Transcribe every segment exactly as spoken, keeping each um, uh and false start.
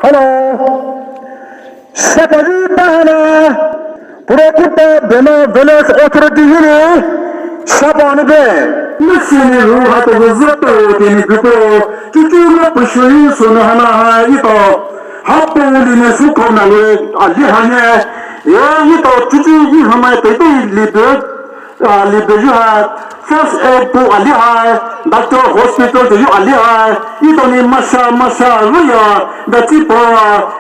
Hello. Sapayu bahana. Pura kuta bema village authority hini. Sapani be. Misini ru hato züto tini bipo. Chuchu na pushuyi sunu hana ha ito. Hapo line suko na le ali hane. Ye ito chuchu yi hama tete libe. Ah, libe yu ha, first aid pu ali hai, doctor hospital te yu ali hai, ito ni masha, masha, ruya, da chi pa,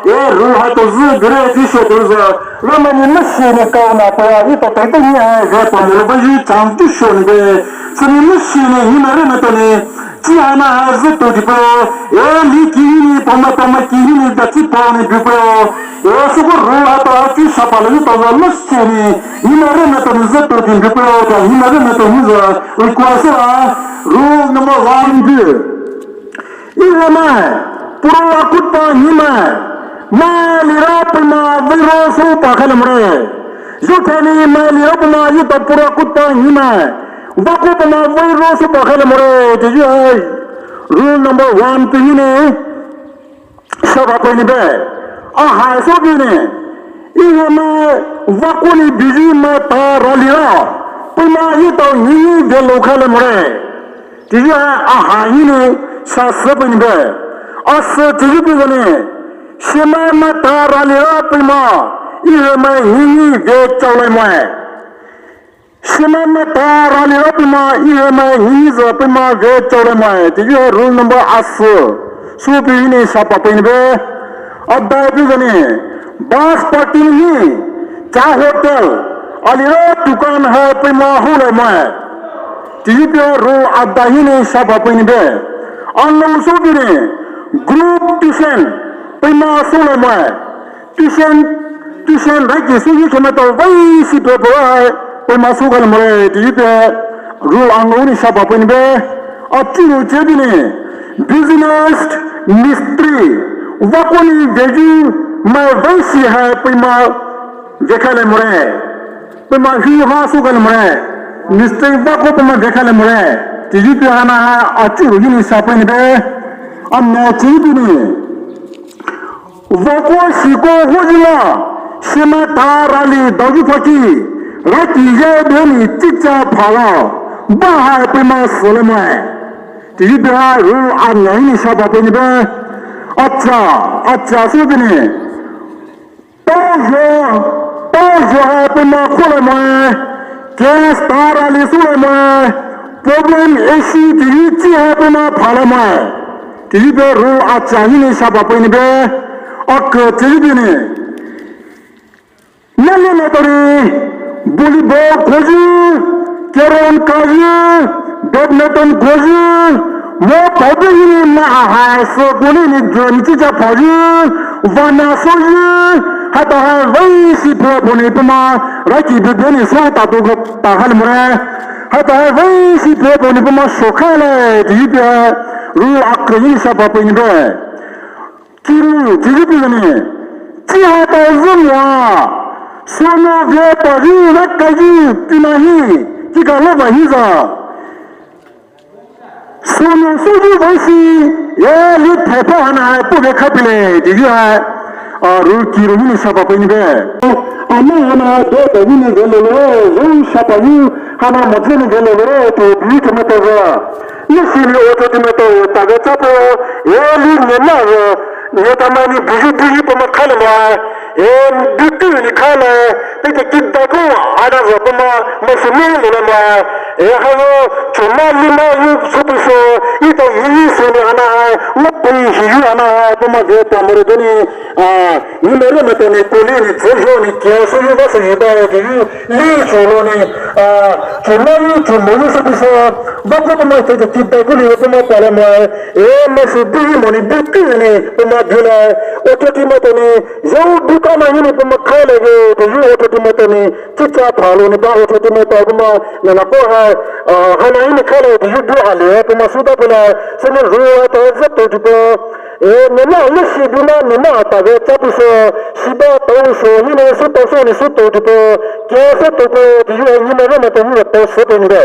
e, ru ha to zu, gre, di sho to za, rama ni mashi ni kau na pa, ito te te ni hai, ve pa mo ba yu chang tu sho ni be, sa ni mashi ni ni na re na to ni, chi ha na ha zu to di pa, e, li ki ni, pa ma, pa ma ki ni, da chi pa ni di pa, e, su ko ru ha to, chi sa pa le to za, mashi ni, Hima re na to ni zü to din de pro ta hima re na to ni zü request a rule number one de. Ihama puro akutpa hima ma lira puma viro su pa khala more. Yutani ma lira puma yuta puro akutpa hima vako puma viro su pa khala more. Te yu hai rule number one pe hine. Saba peni be, a hai so bini, ihama vakoni biji ma ta ralira, puma ito ni de lo khala more. Tiji a hai ni sa se peni be, a se tiji bi gani, shima ma ta ralira puma, ihama ni de chaulai moe. Shima ma ta ralira puma ihama ni zü puma ve chaure mai. Tiji rule number asu. Su pi ni sapa peni be. Adai pi gani. Bus parking ni. Cha hotel. Alira dukan ha puma hule mai. Tiji pi rule adai ni sapa peni be. Anu su pi ni. Group tuition. Puma sule mai. Tuition, tuition raki suyi kemato vai si pe pura hai, puma su khala more, tiji pe rule ang ni saba peni be, a churu che bini, business, mistri, vakoni veji, ma vai si hai puma ve khala more, puma hi ha su khala more, mistri vako puma ve khala more, tiji pe hana hai, a churu ni saba peni be, a na che bini. Vako siko hojila, shima ta rali daoju phaki, raki ye beni chicha phala, bahai pima sole mai. Tiji biha rule anya ni saba peni be, acha, acha su beni. Tojo, tojo hai pima khole mai, case ta rali sule mai, problem issue tiji chi hai pima phala mai. Tiji be rule acha ni saba peni be, ake tiji bini. Nani na tori, volleyball khoji, carrom khoji, badminton khoji, mo pabi ni ma aha so kuni ni drum chicha phoji, vana soji, hata ha vai si pho pho ni puma, raki bebe ni so ta to ta hal mure, hata ha vai si pho pho ni puma so khale, tiji be rule ake ni saba peni be. Kiru, tiji pi gani. Chi ha ta zumwa. Sono ve ta ri na ka ji pi na hi. Ki ka lo ba hi za. Sono su ji ba si. Ya li te pa hana hai pu ve kha pi le. Tiji hai. A ru kiru ni saba peni be. Ama hana do ta ni ve lo lo. Zo saba ni hana mo ni ve lo lo. To bi ke ma ta za. Ni si ni o to ti ma ta ta ve cha po. Ya li ni na. Nyetamani biji biji puma khala ma, e, dutu ni khala, pete kidda ko ana zo puma, mesumi ni na ma, e, hayo, chuma lima yu sutu so, ita yini suni ana, wapi hiyu ana, puma zo pamuru duni, a, ni mere matani kuli ni, tsejo ni, kia so yu ba so yu ba, e, yu, Li chuloni, a, chuloni, chuloni sa bisa, bako puma tete kidda kuli puma pala ma, e, masi bui moni buki ni puma dula, oto ti matani, yau buka na ni puma khala ge, to yu oto ti matani, chicha palo ni ba oto ti mata puma, na na ko ha, a, hana ni khala, to yu du ale, puma suda pula, sene ru ta za to ju pa, E, nina lisi duna nina tave chapi so, siba tau so, nina su tau so ni su tau dipo, kia so tau po, diyu nina rema tau nina tau so pe ni de.